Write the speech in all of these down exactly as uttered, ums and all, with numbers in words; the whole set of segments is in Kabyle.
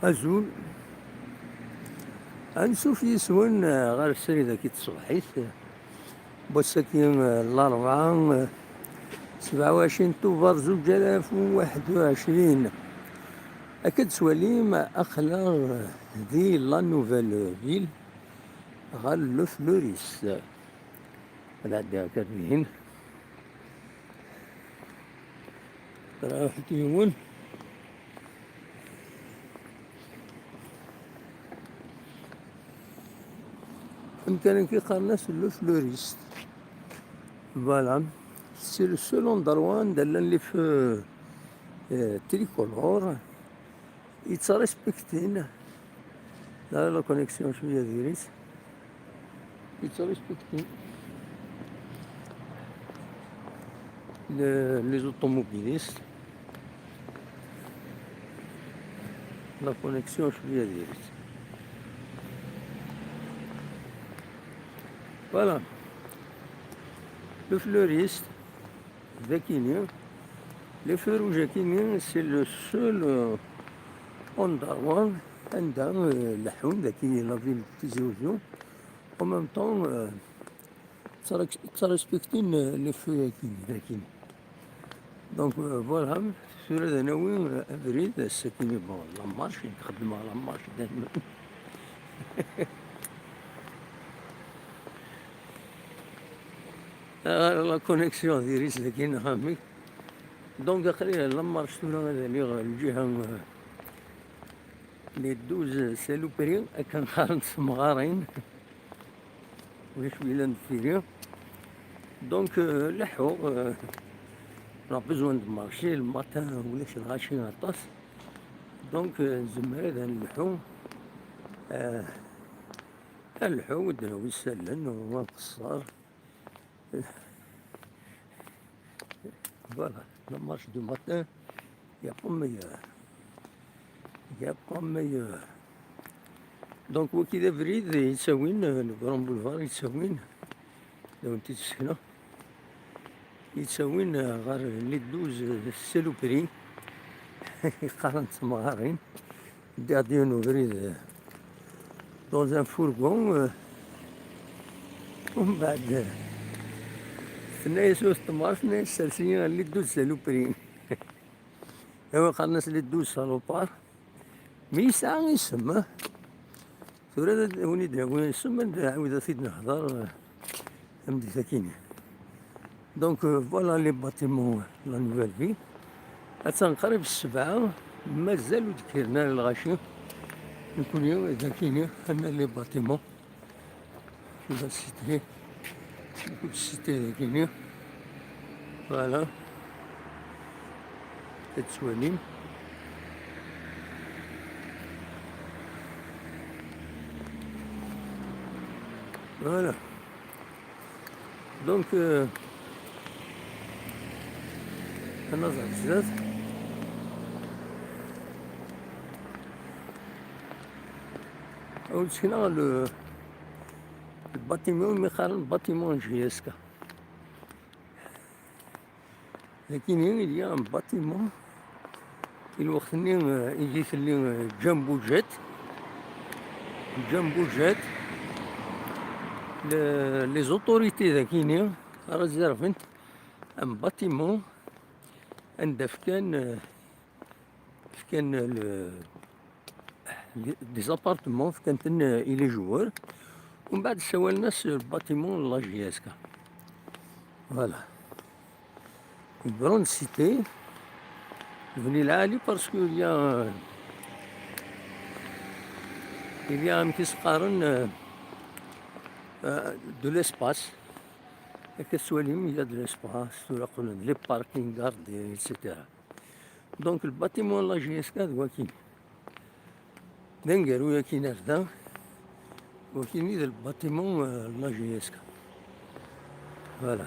Azul. Ansuf yis-wen, eh, ɣer srid-agi n tṣebḥit. Wass-agi, eh, Larebɛa, eh, sebɛa u ɛecrin Tubeṛ zuǧ alaf u waḥed u ɛecrin. Akka d-tettwalim, aql-aɣ, eh, di La Nouvelle Ville, ɣer Le Fleuriste. Ad ɛeddiɣ akka dihin. Raḥet yiwen. Amkan-agi qqaren-as Le Fleuriste. Voilà. C'est le seul endroit anda llan les feux, euh, tricolores. Yettrespektin. La, la connexion شوية diri-tt. Yettrespektin. Le, les automobilistes. La connexion شوية diri-tt. Voilà. Le Fleuriste. Dakini, les feux rouges akini, c'est le seul, euh, endroit anda, euh, leḥḥun daki la ville de Tizi Ouzou. En même temps, euh, ttrespektin, euh, les feux akini, dakini. Donc, euh, voilà, tura ad nawi, euh, abrid, ass-akini, bon, la marche, i xeddmeɣ la marche, daymen. Ah, la connexion diri-tt dagi, neɣ amek? Donc, aql-i la marche tura ad aliɣ lǧiha, euh, les douze saloperies, akken qqaren temɣarin. Ulac wi yellan deffir-i. Donc, euh, leḥḥuɣ, euh, on a besoin de marcher le matin, ulac lɣaci aṭas. Donc, euh, nzemmer ad nleḥḥu. Euh, ad nleḥḥu, ad d-nawi isallen, u ad nqeṣṣer. Voilà, la marche du matin, il y a pas meilleur. Il y a pas meilleur. Donc, waki d abrid yettawin, euh, le grand boulevard yettawin, d awen-t-id-ssekneɣ, yettawin, euh, ɣer les douze saloperies, qqaren temɣarin. Ddiɣ-d yiwen ubrid, euh, dans un fourgon, euh, umbeɛd, euh, tenna-yas ur tettemmɣer, tenna-yas sers-iyi les douze saloperies. Awi qqaren-as les douze salopards. Mi yesɛa isem, eh? Tura ad wen-id-nawi isem, ad nɛawed ad t-id-nehder, eh, tameddit akini. Donc, euh, voilà les bâtiments, la nouvelle ville. Attan qrib ssebɛa, mazal ur d-kkren ara lɣaci. Nekkni, dakini, ḥemmel les bâtiments. La cité. Nekkni cité, dakini. Voilà. Ad tettwalim. Voilà. Donc, euh, ad naẓ ɣer zdat. Ad wen-sekneɣ le, le bâtiment umi qqaren bâtiment J S K. Dakini, il y a un bâtiment. I lweqt-nni, euh, i d-itelli, euh, Jumbo Jet. Jumbo Jet. Le, les autorités dakini réservent un bâtiment anda fkan, euh, fkan le, des appartements, fkan-ten, euh, i les joueurs. Umbeɛd ssawalen-as le bâtiment n la J S K. Voilà. Une grande cité. Bni lɛali parce que il y a, il y a, amek i s-qqaren, euh, euh, de l'espace. Akka tettwalim, il y a de l'espace, tura qqlen les parkings, gardés, et cetera. Donc, le bâtiment n la J S K d wakin. D aneggaru-yagi n ar da, wakini d le bâtiment, euh, n la J S K. Voilà.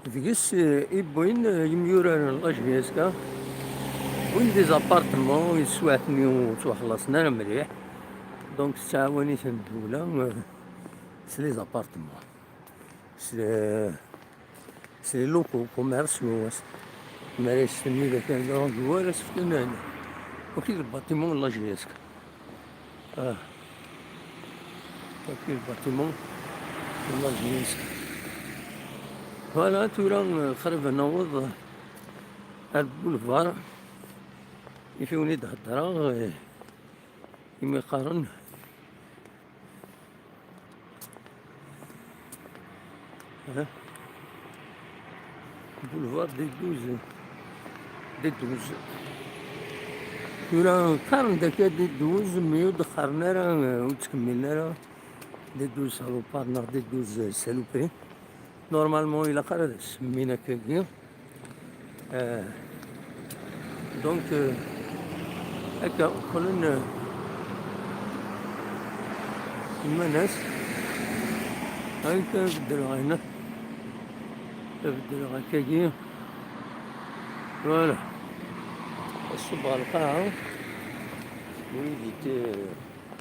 Deg-s, euh, i wwin, euh, yimyuraren n la J S K, wwin des appartements, i teswiɛt-nni ur ttwaxlaṣen ara mliḥ. Donc, tettɛawan-iten ddewla, euh, s les appartements. S, s les locaux commerciaux, s, mi ara yestenni d akken d aɣ-d-wal, ad s-fken Waki le bâtiment n la G S K. Ah. Waki le bâtiment n la G S K. Voilà, tura, eh, qrib ad naweḍ ar boulevard. Ifi wen-id-heddreɣ, eh, imi qqaren Hein? Boulevard des douze. Des douze. Tura qqaren-d akka des douze, mais ur d-qqaren ara, ur ttkemmilen ara des douze salopards neɣ des douze saloperies. Normalement, ilaq ara ad semmin akkagi. Euh, donc, euh, akka, qqlen, euh, iman-as. Akka, beddleɣ hina. Beddleɣ akkagi. Voilà. Aṣub ɣer lqaɛa. Oui, il était,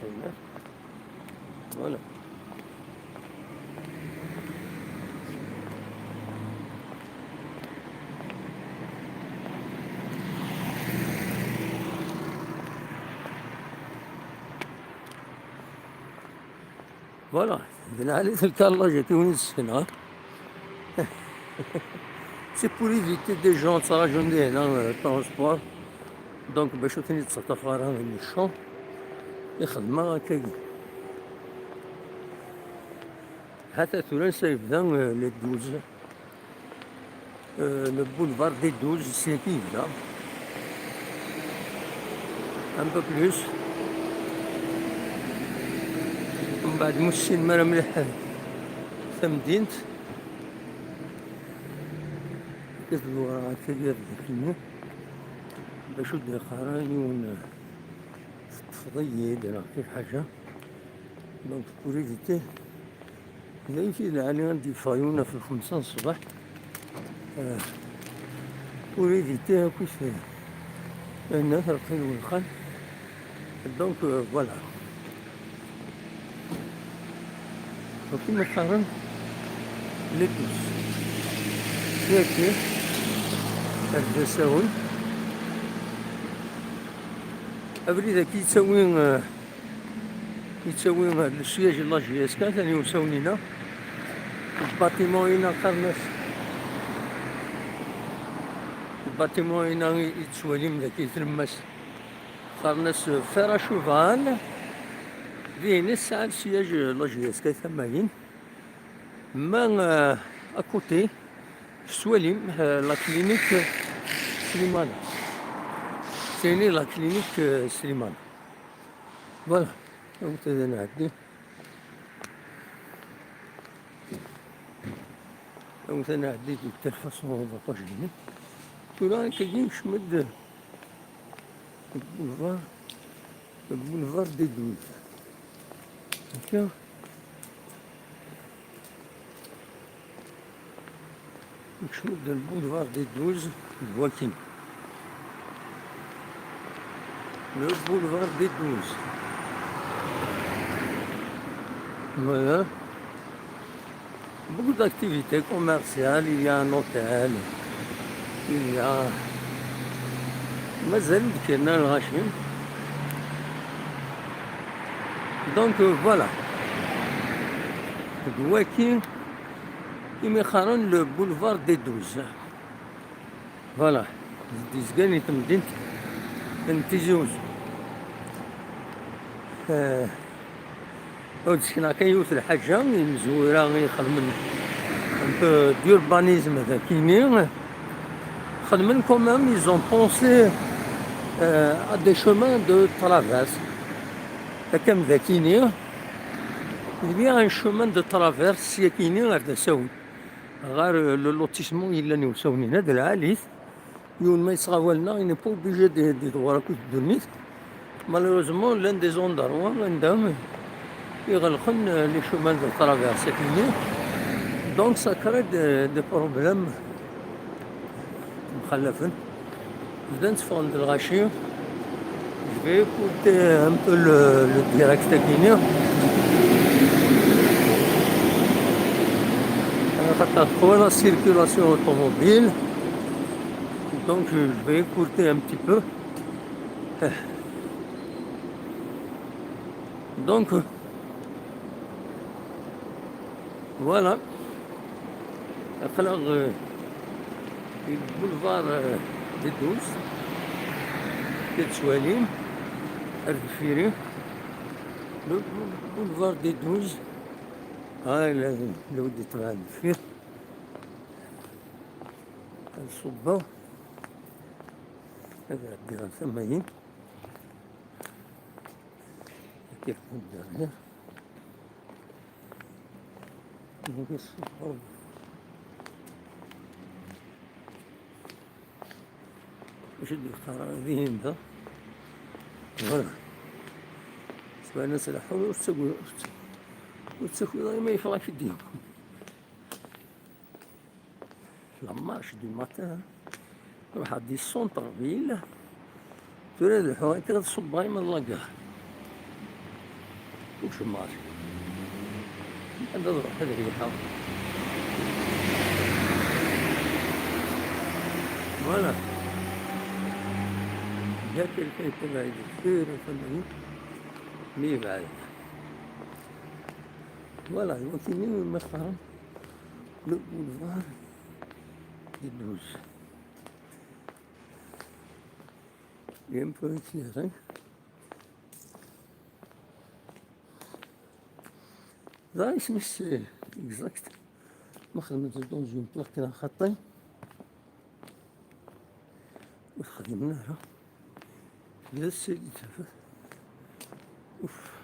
euh, voilà. Voilà, d lɛali telkallajet i win yessken, ha? C'est pour éviter des gens ttṛaǧun dihna, euh, transport. Donc, bac ur ten-id-ttaṭṭafeɣ ara les champs, i xedmeɣ akkagi. Hata tura nsa yebda, euh, les douze. Euh, le boulevard des douze, c'est qui, là? Un peu plus. Mbeɛd mussen mara mliḥ tamdint. Kif dwar akayad dikni. Bac ur d-iqqar ara yiwen, teṭṭfeḍ-iyi-d neɣ kif ḥaǧa. Donc, pour éviter, d ayt-i lɛali ad d-yeffeɣ yiwen ɣef lxemsa n ṣṣbeḥ. Euh, pour éviter akk is-, anna terqi lwelxan. Donc, euh, voilà. Donc, i ma qqaren les douze. Yaki, ar d asawen. Abrid-agi yettawi, euh, yettawi, euh, le siège n la G S K, tani usawen-ina. Lbatimun-ina qqaren-as, lbatimun-ina i, i tettwalim dagi tlemmast, qqaren-as, euh, Fer à Cheval. Dihin i tesɛa le siège n la G S K tamayin. Ma, euh, à côté, tettwalim, euh, la clinique Slimane. Tini la clinique, euh, Slimane. Voilà. Donc, c'est un Awet ad nɛeddi de telle façon, on va pas gêner. Tura akkagi nekcem-d boulevard, boulevard des douze. Akka. Nekcem-d boulevard des douze, d wakin. Le boulevard des douze. Voilà. Beaucoup d'activités commerciales, il y a un hôtel, il y a, mazal ur d-kkren ara lɣaci. Donc, euh, voilà. D waki imi qqaren le boulevard des douze. Voilà, d-izgan i temdint n Tizi Uzzu. Eh, ad d-sekneɣ kan yiwet lḥaǧa, imezwura i ixedmen un peu d'urbanisme dagini, xedmen quand même, ils ont pensé, euh, à des chemins de traverse. Akka am dakini, il y a un chemin de traverse syakini ar d asawen. Ɣer, euh, le lotissement yellan i usawen-ina d lɛali-t. Yiwen ma yettɣawal-nneɣ, il n'est pas obligé de, de ddɣur akk ddunit. Malheureusement, llan des endroits anda i ɣelqen, euh, les chemins de traverse, c'est fini. Donc, ça crée des, des problèmes mxallafen. Bdan tteffɣen-d lɣaci. Je vais écouter un peu le, le direct-agi-nni. Axaṭer teqwa la circulation automobile. Donc, je vais écouter un petit peu. Donc, voilà. Aql-aɣ, euh, di boulevard, euh, des Douze. Ad tettwalim ar deffir-i. Le boulevard des Douze. Ah, la, la, la, ad ṣubbeɣ. Ad ɛeddiɣ ar tama-yi. Ad yerfed derrière. Ad ṣubbeɣ. Acu d-yextar dihin da? Voilà. Sbana s leḥḥuḍ ur ttagu-, ur ttakiḍ ara ma yeffeɣ-ak-id. La marche du matin, ruḥ di centre-ville, tura ad lḥuɣ akka ad ṣubbeɣ ima d la gare. Ur cemmeṛ. Anda ad ruḥ ad reyḥeɣ. Voilà. Ǧa quelqu'un يكون بعيد كثير فمن مي بعيد. Voilà, donc il est maintenant le boulevard des Douze. Il y a un petit arrêt. Là, ici, c'est exact. ما خدمت dans une plaque كده خطي. وخدمناها. Là, c'est اوف.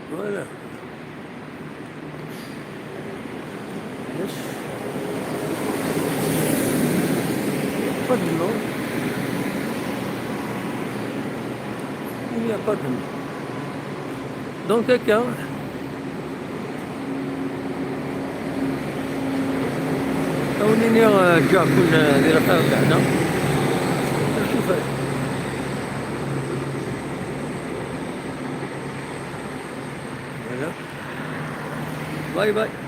Voilà. Yes. Pas de nom. Il n'y a pas de nom. Donc, quelqu'un, أو نيني، آه، جاكم، آه، دير خير بعدا. شوف هاي. Voilà. Bye bye.